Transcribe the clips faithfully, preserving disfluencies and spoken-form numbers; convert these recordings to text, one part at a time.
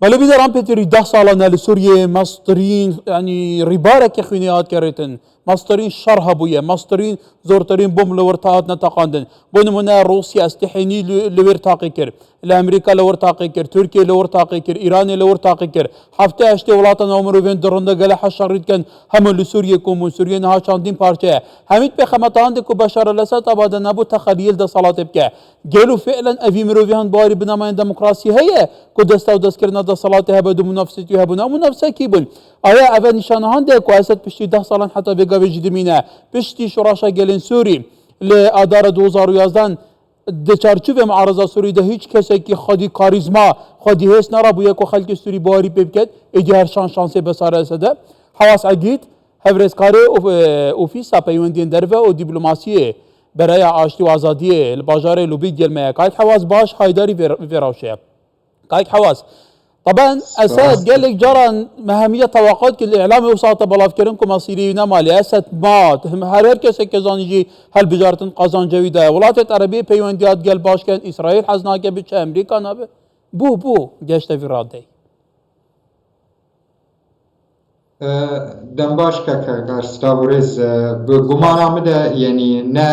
Belê bîneran pêtirî deh salan e li Sûriyê mestirîn, yanî rîbarekê xwînê hat gerêtin. Mestirîn şer hebûye, mestirîn zortirîn bomb li wir hatine teqandin. Bo nimûne Rûsya estihênî li, li wir taqî kir. Li Amerîka li wir taqî kir, Tirkiye li wir taqî kir, Îranê li wir taqî kir. Heftê heştê welata navmirovên di rinde gele heşerî dikin, hemû li Sûriyê kom bûn, Sûriye niha çandîn parçe ye. Hemî pêxemetan de ku Beşar el Esed ava de nebû texeliyê li desalatê bike. Gelo fiilen evî miroviyan bawerî bi namayên demokrasî heye ku desta û destkirina desalatê hebe du munafisêtî hebûn? Ew munafise kî bûn? Aya ev e nîşanehan de ku Esed piştî deh salan heta vê gavê jî dimîne. Piştî şoreşa gelên Sûrî li Adara du hezar û yazdan di çarçovê muareza Sûrî de hîç kesekî xwedî karîzma, xwedî hêz nerabûye ku xelkê Sûrî bawerî pê biket. Êdî her şan şansê Beşar el Esed e. Hewas Egîd, hevrêzkarê of-, e, Ofîsa Peywendiyên Derve û Dîplomasiyê Bereya Aştî û Azadiyê li bajarê Lûbî digel me ye. Kayk Hewas baş haydarî vê, vê rewşê ye. Kayk Hewas, teben Esed gelek caran me hemiye teweqat kir li îlamê wisa te belavkirin ku mesîrê wî nema lê Esed ma, her her kesek ke zanî jî helbijartin qazanca wî daye. Welatêt Erebiyê peywendiya digel baş ken, Îsraîl hez nake biçe, Amerîka nabe. Bû, bû, geşte vî radeyê. Dem baş keke Garstav û rêz. Bi gumana min de, yenî ne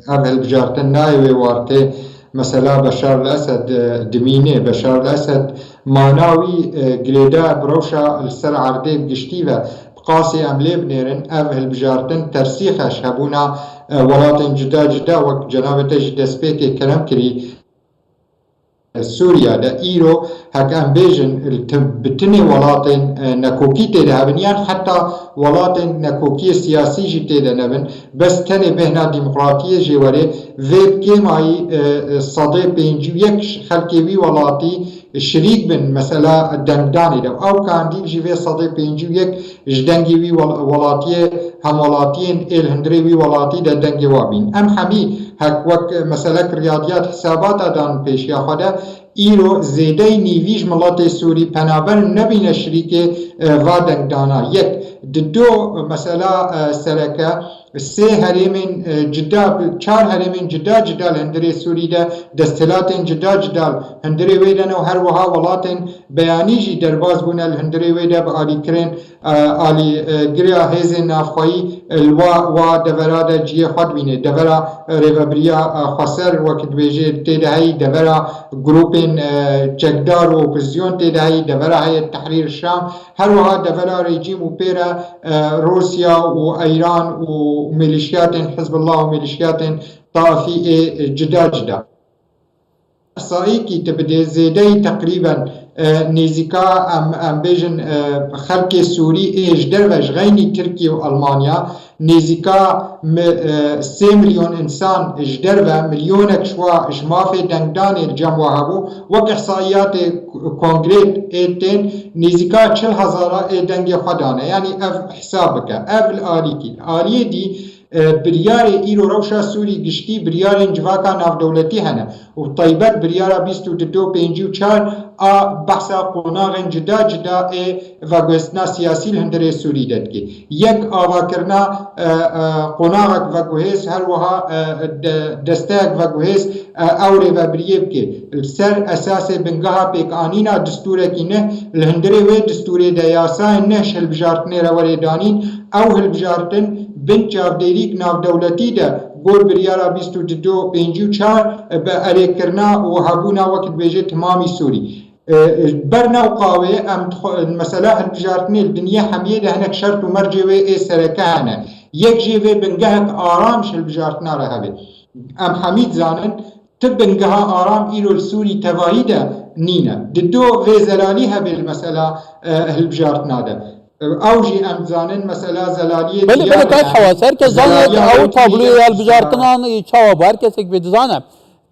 ev hilbijartin nayê wê wartê. Mesela Beşar el Esed dimînê. Beşar el Esed mana wî girêdayê bi rewşa li ser erdê bi giştî ve. Bi qasî em lê binêrin, ev hilbijartin tersîxe ji hebûna welatên cuda cuda, wek cenabê te jî destpêkê kerem kirî, Sûriya de îro heke em bêjin bi tinê welatên nekokî tê de hebin yan heta welatên nekokiyê siyasî jî tê de nebin, bes tenê bêhna demokratiyê jê werê, vê bi kêmayî sedê pêncî û yek xelkê wî welatî şirîk bin mesela dengdanê de. Ew kandîv jî vê sedê pêncî û yek ji dengê wî welatiyê, hemwelatiyên ê li hundirê wî welatî de dengê wa bîn. Em hemî hek wek mesela kiryadiyat hesabata dan pêşiya xwe de, îro zêdeyî nîvî ji miletê Sûrî penaber nebîne şirîkê va dengdana. Yek, di do mesela sereke, sê herêmên cuda, çar herêmên cuda cuda li hundirê Sûrî de, desthilatên cuda cuda li hundirê wê de ne û her wiha welatên beyanî jî derbas bûne li hundirê wê de bi alîkirên alî giriya hêzên navxweyî li wa, wa devera de cihê xwe dibîne. Devera rêvebiriya xweser wekî dibêjê tê de heyî, devera grûpên çekdar û opozîsyon tê de heyî, devera Heyet Tehrîr Şam, her wiha devera rejîm û pê re Rûsya û Eyran û mêlîşiyatên Hizbullah û mêlîşiyatên Taifî ê cuda cuda. Îhsaîkî tu bidê, zêdeyî teqrîben nêzîka em, em bêjin xelkê Sûrî ê ji derve ji xeynî Tirkiye û Elmanya nêzîka sê milyon însan ji derve, milyonek ji wa ji mafê dengdanê li cem wa hebû, wek îhsaîyatê konkrêt ê tên nêzîka çil hezara ê dengê xwe dane. Yanî ev hesab bike. Ev li alîkî. Li aliyê dî biryarê îro rewşa Sûrî giştî biryarên civaka navdewletî hene û bi taybet biryara bîst û du pêncî û çar a behsa qonaxên cuda cuda ê veguhêstina siyasî li hundirê Sûrî de dike. Yek avakirina qonaxek veguhês, her wiha desteyek veguhês ew rêvebiriyê bike. Li ser esasê bingeha pêkanîna distûrekî ne, li hundirê wê distûrê de yasayên ne ji hilbijartinê re werê danîn, ew hilbijartin bin çavdêrîk navdewletî de gor biryara bîst û du pêncî û çar bi erêkirina û hebûna wek dibêje timamî Sûrî. Ber newqa wê em mesela hilbijartinê li dinyê hemiyê de hinek şert û mercê wê ê sereke hene. Yek jê vê bingehek aram ji hilbijartina re hebe. Em hemî dizanin, Ti bingeha aram îro li Sûrî tevahî de nîne. Di do vê zelalî hebe li mesela hilbijartina de. Ew jî em dizanin mesela zelaliyê Belê, belê, kayk Hewas, her kes zanî ew tabloyê ya hilbijartinan çawa bû, her kesek vê dizane.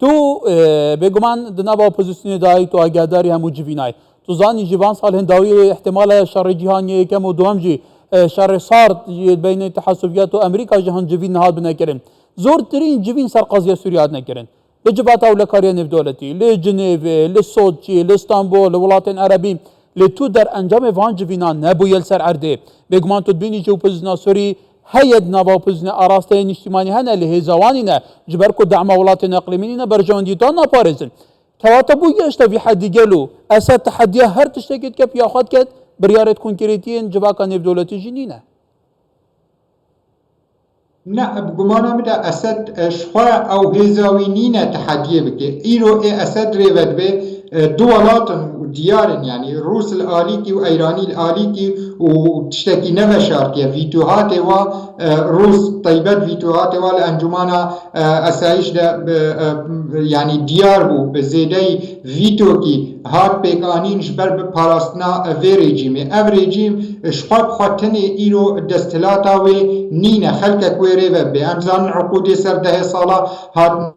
Tu, e, bêguman di nava opozîsyonê de yî, tu agadarî hemû civînayî. Tu zanî jî van salên dawî ihtimal e şerê cîhanê yekem û duwem jî, e, şerê sard yê beynê Tehasubiyat û Amerîka jî hin civîn niha bine kirin. Zortirîn civîn ser qeziya Sûriyê hatine kirin. Li civata ewlekariya nêvdewletî, li Cinêvê, li Soçî, li Stenbol, li welatên erebî, lê tu derencamê van civînan nebûye li ser erdê. Bêguman tu dibînî jî opozîsyona Sûrî heye di nava opozîsyonê, arasteyên nîştîmanî hene, lê hêza wan nîne, ji ber ku dema welatên eqlîmî nîne, berjewendî tan naparêzin. Kewata bû gihişte vî hedî gelo Esed tehediya her tiştekê dike piya xwe diket, biryarêt konkrêtiyên civaka nêvdewletî jî nîne. Ne, bi gumana min de Esed, e, ji xwe ew hêza wî nîne tehediyê bike. Îro ê Esed rê ve dibe, e, du welat in û diyar in, yanî Rûs li alîkî û Eyranî li alîkî û tiştekî neveşartiye. Vîtohatê wa, e, Rûs Teybet vîtohatê wa li Encûmana, e, Esayîş de, e, e, yanî diyar bû. Bi zêdeyî vîtokî hat pêkanîn ji ber bi parastina vê rejîmê. Ev rejîm ji xwe bi xwe tenê îro desthilata wê nîne, xelkek wê rê ve bê. Em zanin uqûdê ser dehê sala hat.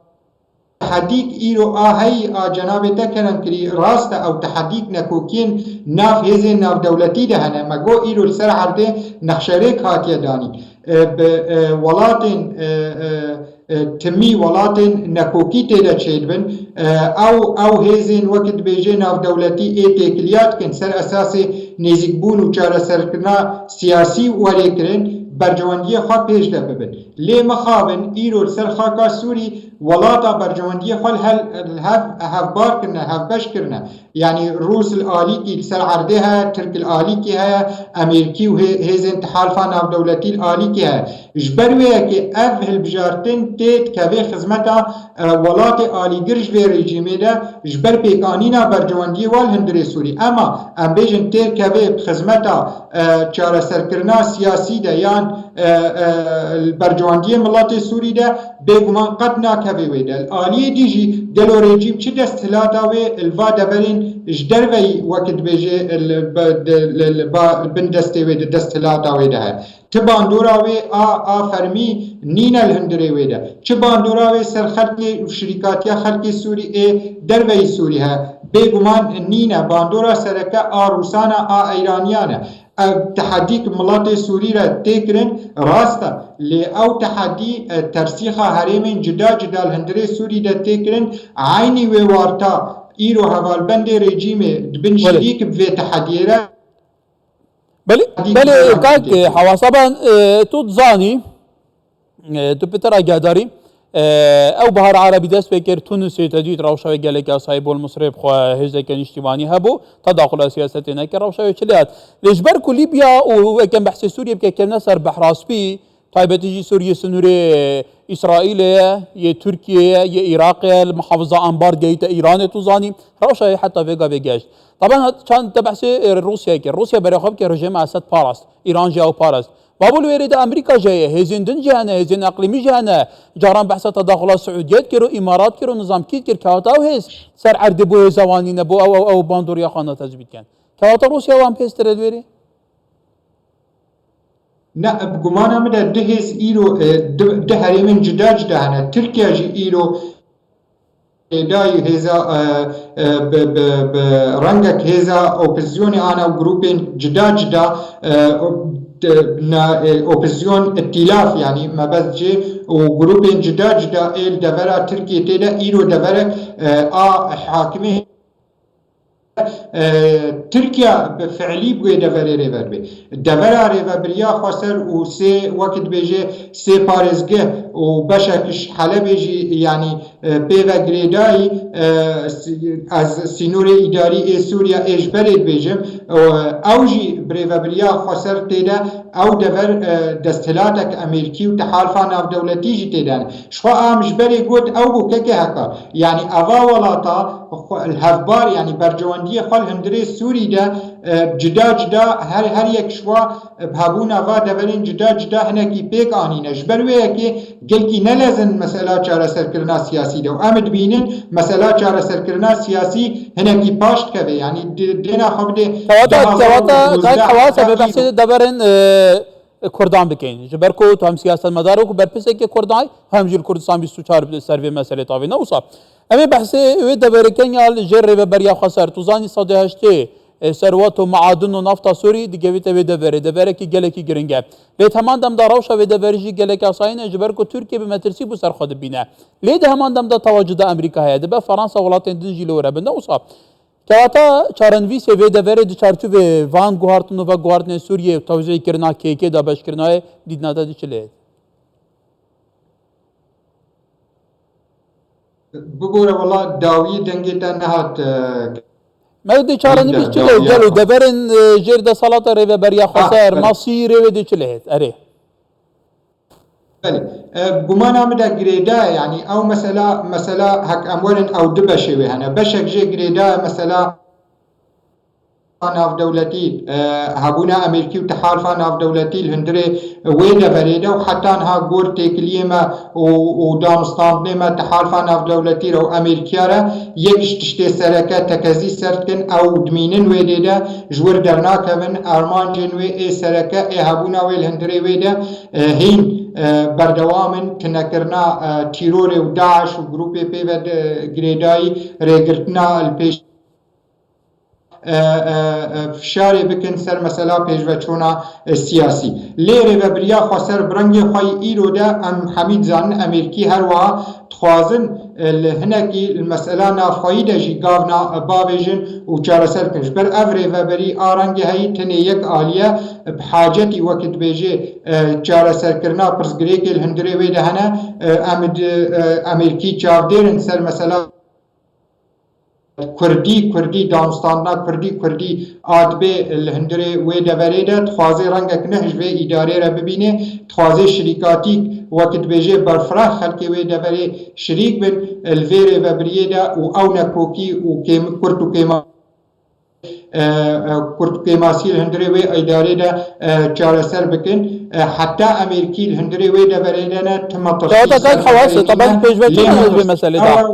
Tehedîk îro a heyî a cenabê te kerem kirî, rast e, ew tehedîk nekokiyên nav hêzên navdewletî de hene. Me got îro li ser erdê nexşerêk hatiye danîn. E, bi, e, welatên, e, e, e, timî welatên nekokî tê de çêdibin. E, ew, ew hêzên wekî dibêje navdewletî ê têkiliya dikin ser esasê nêzîkbûn û çareserkirina siyasî werê kirin, bercewendiyê xwe pêş de bibin. Lê mixabin, îro li ser xaka Sûrî welata bercewendiyê xwe li hel-, li hev-, hevbar kirine, hevbeş kirine. Yanî Rûs li alîkî li ser erdê heye, Tirk li alîkî heye, Amerîkî û hê-, hêzên tihalifa navdewletî li alîkî heye. Ji ber wê yekê ev hilbijartin tê dikeve xizmeta, e, welatê alîgir ji vê rejîmê de ji ber pêkanîna bercewendiyê wa li hundirê Sûrî. Ema em bêjin tê dikeve xizmeta, e, çareserkirina siyasî de yan, e, e, li bercewendiyê miletê Sûrî de, bêguman qet nakeve wê de. Li aliyê dî jî gelo rejîm çi desthilata wê li va deverên ji derveyî, wekî dibêje, li ba, de, li, li ba, bin destê wê de, desthilata wê de heye. Ti bandora wê a, a fermî nîne li hundirê wê de. Çi bandora wê ser xelkê û şirîkatiya xelkê Sûrî ê derveyî Sûrî heye. Bêguman nîne. Bandora sereke a Rûsan e, a Eyraniyan e. Ev tehedî ki miletê Sûrî re tê kirin, rast e. Lê ew tehedî, e, tersîxa herêmên cida cida li hundirê Sûrî de tê kirin, eynî wê warta îro hevalbendê rejîmê dibin Belê. şirîk bi vê tehediyê re. Belê, Hadi belê, gidelim, kak, hadi. e, hewasa ben, e, tu dizanî, e, tu pitir agedarî, e, ew Bahar Erebî dest pê kir, Tunisê te dît, rewşa wê gelek asayî bû, li Misirê bi xwe hêzeke niştîmanî hebû, tedaxula siyasetê nekir, rewşa wê çi lê hat. Lê ji ber ku Lîbya û weke behsê Sûriyê bike, kevne ser Behra Spî, taybetî jî Sûriyê sinûrê Îsraîlê ye, yê Tirkiyê ye, yê Iraqê ye, li muhafiza Anbar gehîte Îranê, tu zanî, rewşa wê heta vê gavê geşt. Taban hat, çand te behsê, e, Rûsyayê kir. Rûsya berê xwe bike rejîma Esed parast, Îran jî ew parast. Babû li wê rê de Amerîka jî heye, hêzên din jî hene, hêzên eqlîmî jî hene. Caran behsa tedaxula Siûdiyê dikir û Îmarat dikir û nizam kî dikir, kewata ew hêz ser erdê bû hêza wan nîne, bû ew, ew, ew bandoriya xwe ne tezbît ken. Kewata Rûsya wan pêstir e li wê rê? Ne, bi gumana min de du hêz îro, e, du, du herêmên cida cida hene. Tirkiye jî îro Êdayî hêza, e, e, bi, bi, bi rengek hêza opozîsyonê ana û grûpên cida cida, e, o-, de, na, e, opozîsyon îtîlaf, yanî mebest cê û grûpên cida cida ê li devera Tirkiyê tê de îro deverek, e, a hakimê, e, Tirkiye bi fiilî bi wê deverê rêver bê. Devera rêvebiriya xweser û sê, wekî dibêje, sê parêzgeh û beşek ji Helebê jî, yanî, e, pê ve girêdayî, e, si-, ez sînorê îdarî ê Sûriye ê ji berê dibêjim, e, ew jî bi rêvebiriya xweser tê de, ew dever, e, desthilatek Amerîkî û tehalifa navdewletî jî tê de ne. Ji xwe em ji berê got, ew bû kekê heka. Yanî eva welata xwe li hevbar, yanî bercewendiyê xwe li hundirê Sûrî de, e, cida cida her, her yek ji xwe, e, bi hebûna va deverên cida cida hinekî pêk anîne. Ji ber wê yekê gelkî ne lezin mesela çareserkirina siyasî de. Û em dibînin mesela çareserkirina siyasî hinekî paş dikeve. Yanî di-, dêna xwe bidê Kewata, kewata, kak hewasa bê behsê deverên, e, Kurdan bikeyin. Ji ber ku tu hem siyasetmedar û ku berpirseke Kurdan, hem jî li Kurdistan bîst û çar ser vê meselê tavê ne wisa. Em ê behsê wê deverê Kenya li jêr rêveberiya xweser, tu zanî sedê heştê, e, serwet û meadin û nafta Sûrî digevîte wê deverê. Deverekî gelekî giring e. Lê di heman dem de rewşa wê deverî jî gelek asayî ne, ji ber ku Tirkiye bi metirsî bû ser xwe dibîne. Lê di heman dem de tewa cida Amerîka heye. Dibe Fransa welatên din jî li wir hebin. Ne wisa. Kewata çarenivîsê vê deverê di çarçovê van guhartin û veguhartinên Sûriyê û tewzîkirina K K dabeşkirina wê dîtina te di çi lê? Bibore wela dawiyê dengê te nehat. E, Me dê çare nivîs çi lê gelo deverên e, jêr desalata rêveberiya xweser masî rêwê dê çi lê hêt? Erê. Belê. E, gumana min de girêdaye, yanî ew mesela, mesela hek em werin ew du beşê wê hene. Beşek jê girêdaye mesela navdewletî, e, hebûna Amerîkî û tihalifa navdewletî li hundirê wê deverê de û heta niha gor têkiliyê me û, û danûstandinê me tihalifa navdewletî re û Amerîkiya re yek ji tiştê sereke tekezî ser dikin, ew dimînin wê dê de ji wir dernakevin, armancên wê ê sereke ê hebûna wê li hundirê wê de, e, hîn, e, berdewam in, tunekirina, e, tîrorê û DAIŞ û grûpê pê ve girêdayî, rêgirtina li pêş, e, e, e, fişarê bikin ser mesela pêşveçûna, e, siyasî. Lê rêvebiriya xweser bi rengê xwe yî îro de em hemî dizanin Amerîkî her wiha dixwazin, e, li hinekî li mesela navxweyî de jî gavna, e, bavêjin û çareser bikin. Ji ber ev rêveberî a rengê heyî tenê yek alî ye, e, bi hacetî wekî dibêjê, e, çareserkirina pirsgirêkê li hundirê wê de hene. E, em di, e, Amerîkî çavdêr in ser mesela Kurdî, Kurdî, danûstandina Kurdî, Kurdî a dibê li hundirê wê deverê de dixwazê rengek nuh ji vê îdarê re bibînê, dixwazê şirîkatîk, wekî dibêjê berfireh xelkê wê deverê şirîk bin, li vê rêvebiriyê de û ew nekokî û kêm-, kurt û kêma-, e, e, kurt û kêmasiyê li hundirê wê îdarê de, e, çareser bikin. E, heta Amerîkî li hundirê wê deverê de ne, ti metirsî Kewata kak Hewas, taban pêşveçûna ez vê meselê da.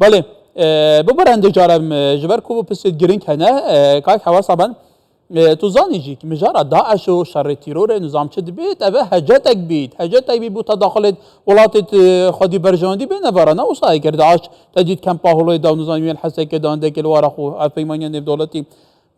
Belê. E, bibir hindê cara, e, ji ber ku pirsê girîng hene, e, kak Hewas taban, e, tu zanî jî ki mijara DAIŞ û şerê tîrorê nizam çi dibêt, ev e hecetek bît. Hecetek bît bo tedaxulê welatê, e, xwedî berjewendî bê nevara, ne wisa ye ger DAIŞ te dît kempa Huloyê da û nizam yên Hesekê da hindekê li wara xwe ev peymaniya nêvdewletî.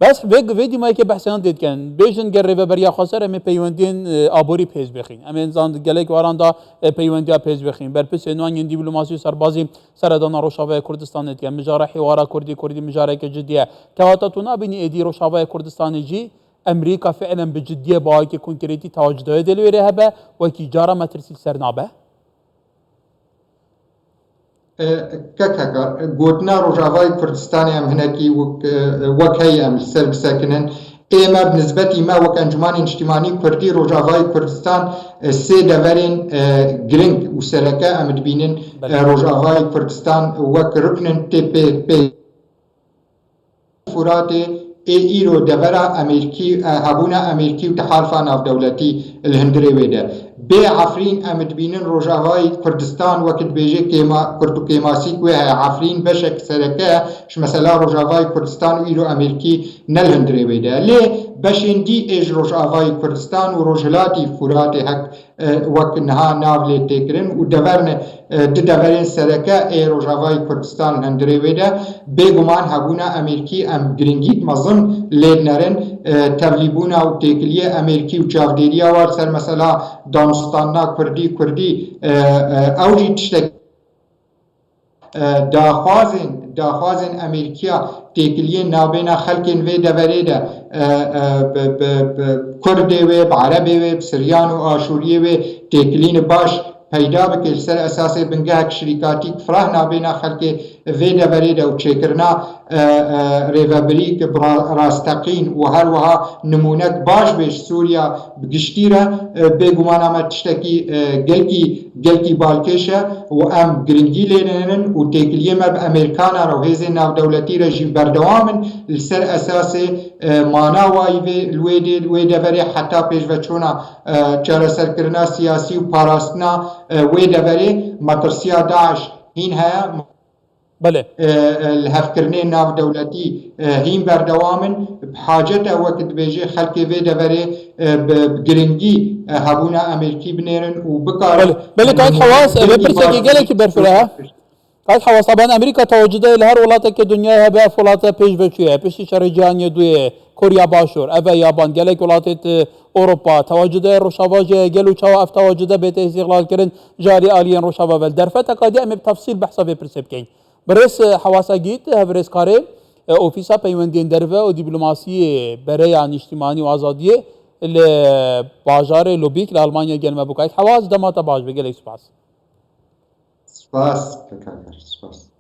Bes vê, vê dîmayekê behsê yan dê dikin. Bêjin ger rêveberiya xweser em ê peywendiyên, e, aborî pêş bixîn. Em ê zan gelek waran da, e, peywendiya pêş bixîn. Berpirsên wan yên dîplomasî û serbazî seredana Rojavayê Kurdistanê dikin. Mijara hêwara Kurdî, Kurdî mijareke cidî ye. Kewata tu nabînî êdî Rojavayê Kurdistanê jî Amerîka fiilen bi cidiyê bi awakî konkretî tewacudayê dê li wêrê hebe, wekî cara metirsî li ser nabe? E, kekeka, gotina Rojavayê Kurdistanê em hinekî wek, e, wek heyî em li ser bisekinin. Ê me bi nisbetî me wek Encûmanê Niştîmanî Kurdî Rojavayê Kurdistan, e, sê deverên, e, giring û sereke em dibînin, Belê. e, Rojavayê Kurdistan wek ruknin tê pê, pê Furatê ê îro devera Amerîkî, e, hebûna Amerîkî û tihalifa navdewletî li hundirê wê de. Bê Efrîn em dibînin Rojavayê Kurdistan wek dibêje kêma, kurt û kêmasîk wê heye. Efrîn beşek sereke ye ji mesela Rojavayê Kurdistan û îro Amerîkî ne li hundirê wê de. Lê beşên dî ê ji Rojavayê Kurdistan û Rojhilatî Furatê hek e, wek niha nav lê tê kirin û dever ne, e, di deverên sereke ê Rojavayê Kurdistan li hundirê wê de bêguman hebûna Amerîkî em giringîk mezin lê dinerin, e, tevlîbûna û têkiliyê Amerîkî û çavdêriya wan li ser mesela danûstandina Kurdî, Kurdî, e, e, ew jî tiştek e, daxwazên, daxwazên Amerîkiya têkiliyên nabêna xelkên vê deverê de, e, e, bi, bi, bi Kurdê wê, bi Erebê wê, bi Siryan û Aşûriyê wê têkilîni baş peyda bike, li ser esasê bingehek şirîkatîk fireh nabêna xelkê vê deverê de û çêkirina, e, e, rêvebirî ki bi ra-, rasteqîn û her wiha nimûnek baş bê ji Sûriya bi giştî re, e, bêguman e me tiştekî, e, gelkî gelkî balkêş e û em giringî lê dênin û têkiliyê me bi Amerîkana re û hêzên navdewletî re jî berdewam in li ser esasê, e, mana wayî vê, li wê dê, li wê deverê heta pêşveçûna, e, çareserkirina siyasî û parastina, e, wê deverê. Metirsiya DAIŞ hîn heye. Belê. E, e, lihevkirinên navdewletî, e, hîn berdewam in. Bi hacet e wek dibêje xelkê vê deverê, e, bi, bi giringî, e, hebûna Amerîkî binêrin û bikarin. Belê, belê, Kayît Hewas, e, vê pirsekê gelekî berfireh e. Kayît Hewas, taban Amerîka tewacudê li her welatekê dinyayê hebe, ev welate pêşveçû ye. Piştî Şerê Cîhanê Duyê, Koriya Başûr, ev e Yaban, gelek welatê di Ewropa, tewacudê Rojava jî heye, gelo çawa ev tewacude bête îstîxlalkirin ji alî aliyên Rojava ve. Li derfeteka dî em ê bi tefsîl behsa vê pirsê bikeyn. Birêz, e, Hewasa Gît, hevrêzkarê, e, Ofîsa Peywendiyên Derve û Dîplomasiyê Bereya Niştimanî û Azadiyê li bajarê Lubîk li Almanya gel me bû. Kayît Hewas, dema te baş be, gelek spas. Spas, kaka Kar, spas.